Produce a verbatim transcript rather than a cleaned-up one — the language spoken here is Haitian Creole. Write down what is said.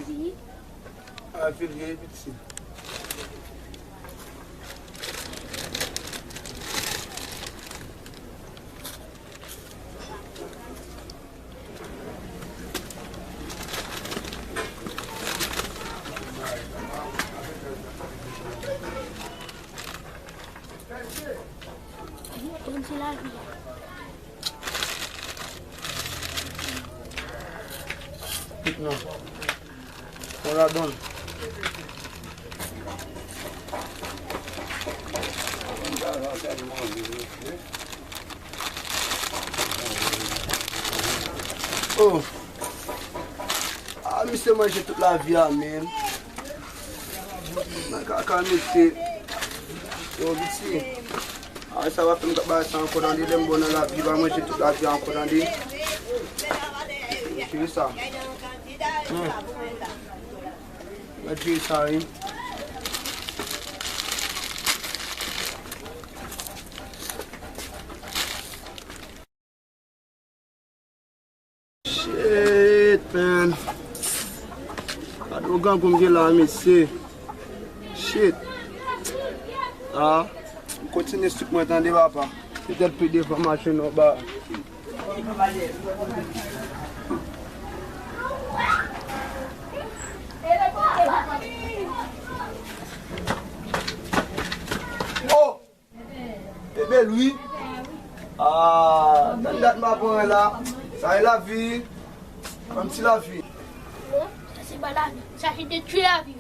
Avil ye piti. Tout non. Bon, la donn. Oh. Ah, misye manje tout lavi a, menm. Nan kaka, misye. Yo, Viti. Ah, sa va fè m ka bay sa ankò, tande, lè m bon nan lavi, pa manje tout lavi a ankò, tande. Cheri sa. Hmm. Gad cheri sa, wi. Shit, man. Gad yon grangou m gen la, mesye. Shit. Ah, m kontinye sik mwen, tande, papa. Petèt pi devan mache nou ba. Oh! Te bèl, wi. Ah, nan dat m ap pran la. Sa e lavi. Yon ti lavi. Sa se pa lavi. Sa se detwi lavi.